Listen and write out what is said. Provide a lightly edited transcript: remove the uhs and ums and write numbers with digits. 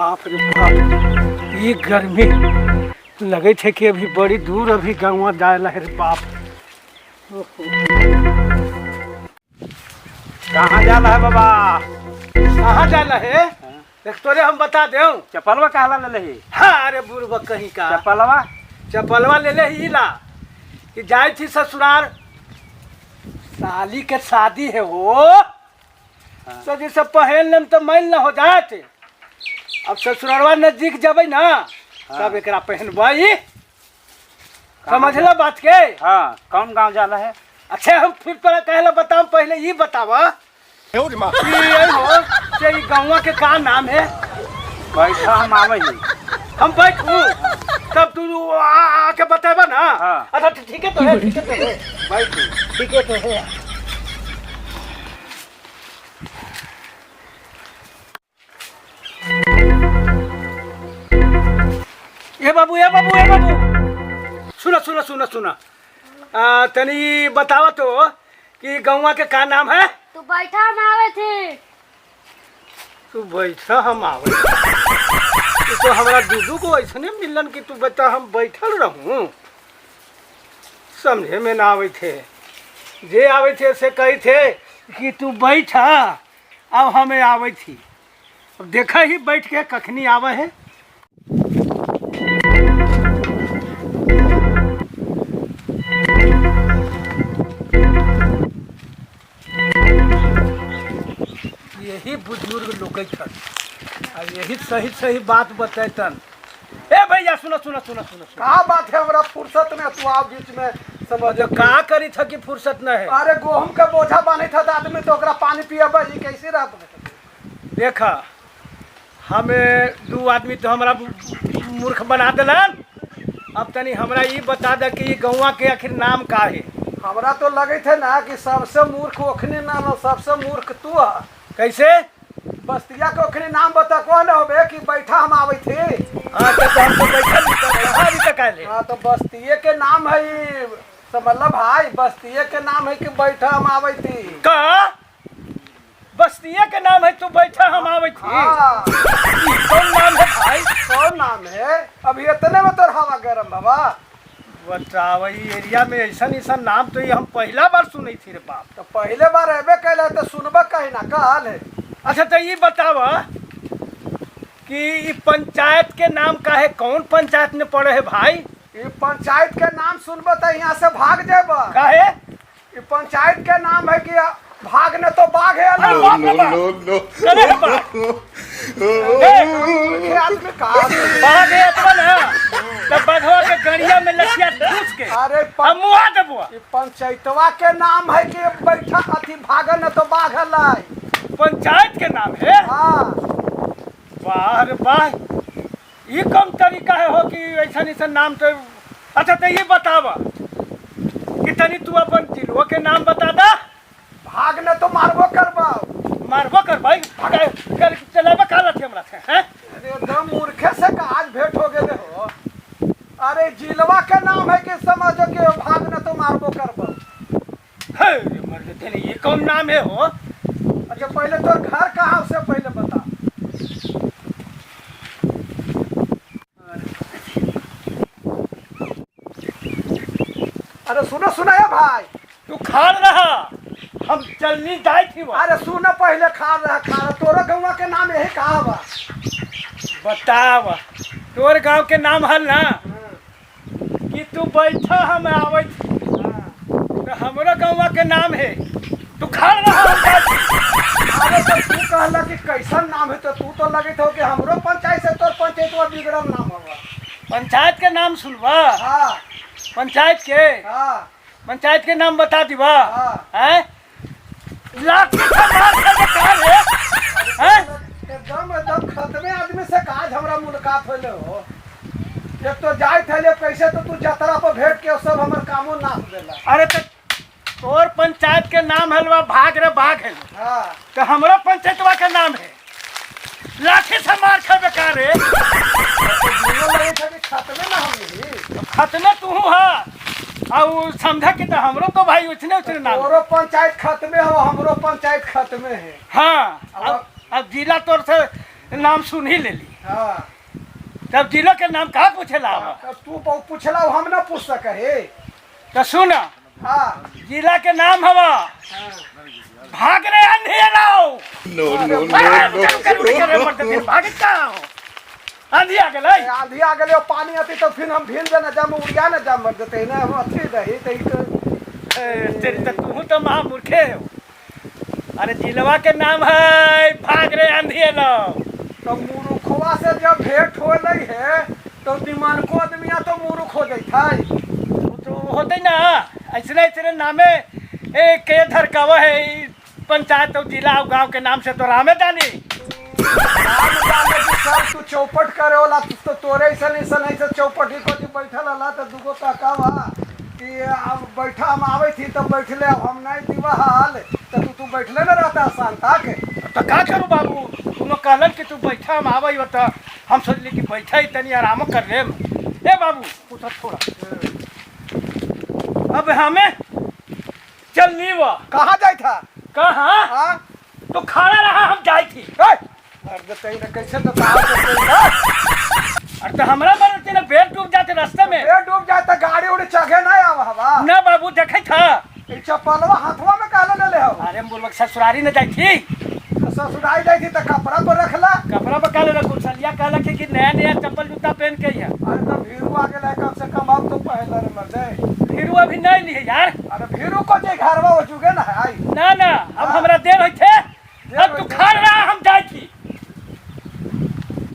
बाप रे बाप, ये गर्मी लगे थे कि अभी बड़ी दूर अभी गाँव जाए ला है रे बाप। कहाँ जाला है बाबा? कहाँ जाला है? देख तोरे हम बता देऊ। चप्पलवा कहला ले लही? हाँ अरे बुढ़वा कहीं का। चप्पलवा? चप्पलवा ले ले ही ला कि जाए थी ससुराल, साली के शादी है वो। हाँ। तो जैसे पहन लेम तो मैल ना हो जात। अब ससुरालवा नजदीक जबै ना। हाँ। तब एकरा पहनबै, समझला बात के? हाँ, कौन गांव जाला है? अच्छा हम फिर तोरा कहला बताऊं, पहले ये बतावा कि ये हो से ई गाँवा के का नाम है? बैठा हम आवे ही। हम बैठू तब तू आके बतेबा ना। हाँ। अच्छा ठीक है तो है, ठीक है तो है, बैठू। ठीक है तो है। ए बाबू, ए बाबू, ए बाबू, सुना सुना सुना सुना, तनी बतावा तो कि गौवा के का नाम है? तू बैठा हम आवे थे। तू बैठा हम आवे। तू तो हमारा दीदू को ऐसने मिलन कि तू बता हम बैठल रहूं, समझे में ना आवे थे। जे आवे थे से कही थे कि तू बैठा अब हमें आवे थी। अब देखा ही बैठ के कखनी आवे है। यही बुजुर्ग लोग छन आ यही सही सही बात बतैतन। ए भैया सुनो सुनो सुनो सुनो सुनो। का बात है, हमरा फुर्सत में तू आओ बीच में समझ। जो का करी था कि फुर्सत न है। अरे गहूम के बोझा बांधे था तो आदमी तो ओकरा पानी पियबे ई कैसे रहत? देखा हमें दू आदमी तो हमरा मूर्ख बना दिलन। अब तनी हमरा ई बता दे कि ई गौवा के आखिर नाम का है? हमरा तो लगे थे ना कि सबसे मूर्ख ओखने ना ना सबसे मूर्ख तू है। कैसे? बस्तिया के ओखने नाम बता कौन होबे कि बैठा हम आवे थे। हाँ तो हम तो बैठल ही तो रहे, अभी तक आए। हाँ तो बस्तिये के नाम है ई, समझल भाई, बस्तिये के नाम है कि बैठा हम आवे थी। का बस्तिया के नाम है तू बैठा हम आवे थी? हाँ। ई कौन नाम है भाई? कौन नाम है? अभी इतने में तोर हवा गरम बाबा। बताओ ई एरिया में ऐसा ऐसा नाम तो ये हम पहला बार सुनी थी रे बाप। तो पहले बार अबे कैले तो सुनबा कहीं ना कहल है। अच्छा तो ये बतावा कि ई पंचायत के नाम का है, कौन पंचायत में पड़े है भाई? ई पंचायत के नाम सुनबा तो यहाँ से भाग जेबा। काहे? ई पंचायत के नाम है कि भाग न तो बाघ है। अरे बाप रे बाप। अरे बाप। मूर्खे आदमी कहा बाघ है अतवा ना तो बाघवा के गड़िया में लठिया ठूस के अरे हम मुआ देबुआ। ई पंचायतवा के नाम है कि बैठा अथी भागल न तो बाघ है। पंचायत के नाम है? हाँ। वाह रे वाह, ये कम तरीका है हो कि ऐसा ऐसा नाम तो। अच्छा तो ये बतावा कि तनी तू अपन जिलवा के नाम बता दा। भाग न तो मारबो करबा। मारबो कर भाई, भागा कर चलाबा का लाठी हमरा से हैं? अरे एकदम मूर्खे से का आज भेंट हो गेले हो। अरे जिलवा के नाम है कि समझो कि भाग न तो मारबो करबा। हे मर गए, ये कौन नाम है हो? अच्छा पहले तोर घर कहाँ उसे पहले बता। अरे सुनो सुनो ये भाई, तू खाड़ रहा हम चलनी जाए थी वो। अरे सुनो पहले खाड़ रहा खाड़ रहा, तोरो गौवा के नाम यही कहा बा? बताव तोर गांव के नाम हल ना कि तू बैठा हम आवे थी। तो हमरो गौवा के नाम है तू खाड़ रहा हम जाए थी। अरे तो तू कहला कि कैसन नाम है तो तू तो लगे थे कि हमरो पंचायत से तोर पंचायतवा बिगड़ल नाम हवा। पंचायत के नाम सुनवा? हाँ। पंचायत के? हाँ। पंचायत के नाम बता दीवा। हाँ। हैं? लाठी से मार के बेकार है। हैं? एकदम एकदम खत्मे आदमी से काज हमरा मुलाकात होले हो। एक तो जाए थे कैसे तो तू जतरा पर भेंट के सब हमर कामो नाश देला। अरे तो तोर पंचायत के नाम हलवा भाग रे भाग है। हाँ। तो हमरो पंचायतवा के नाम है लाठी से मार के बेकार है। तो लगे थे कि खत्मे ना हम ही। खत्मे तू हा और समझा कि तो हमरो तो भाई उछने उछने नाम। तोरो पंचायत खत्मे हो हमरो पंचायत खत्मे है। हाँ। अब जिला तोर से नाम सुन ही लेली। हाँ। तब जिला के नाम कहाँ पूछेला आवा? तब तू बहुत पूछला, हम ना पूछ सके हे। तो सुन। हाँ। जिला के नाम हवा भाग रे अंधेरा। No, no, no, no. भाग कहाँ हो? आंधी आ गेलै। आंधी आ गेलै, पानी आती तो फिर हम भील जाना जाम उड़िया ना जाम मर देते ना हम अथी रही तो ई तो ए, तेरी तो तू तो महामूर्खे हो। अरे जिलवा के नाम है भाग रे आंधी एलो। तो मूर्खवा से जब भेंट हो रही है तो दिमानको आदमिया तो मूर्ख हो जाता है। तो होते ना ऐसने ऐसने नामे ए के धरकावा है ई पंचायत और जिला और गांव के नाम से तो रामे दानी। राम जाने कि सब तू चौपट करे वाला तो तोरे ऐसा ऐसा ऐसा चौपट ही को बैठल हला तो दुगो काका बा कि अब बैठा हम आवे थी तो बैठले, अब हम नहीं दीवा हाल तो तू तू बैठले ना रहता शांता के। तो का करूँ बाबू, तुम लोग कहलन कि तू बैठा हम आवे हो तो हम सोचली कि बैठा ही तनी आराम कर लेम। ए बाबू पूछा थोड़ा अब हमें चल नी वो। कहाँ जाए था? कहाँ? हाँ। तो खड़ा रहा हम जाई थी। ए, अरे तो ना कैसे तो कहाँ जाते ना? अरे तो हमरा बनते ना बेर डूब जाते रास्ते में। ए डूब जाए तो गाड़ी उड़ी चढ़े ना आवा हवा। ना बाबू देखे था। ई चप्पलवा हाथवा में काहे ले ले हो? अरे मुर्मक ससुरारी न जाई थी। तो ससुरारी जाई थी तो कपड़ा पर रखला। कपड़ा पर काले रखो, सलिया कहला कि नया नया चप्पल जूता पहन के ही है। अरे तो भीरू आ गेल है, कम से कम अब तो पहले रे मर जाए। भीरू अभी नहीं लिए यार। अरे भीरू को जे घरवा हो चुके ना है आई। ना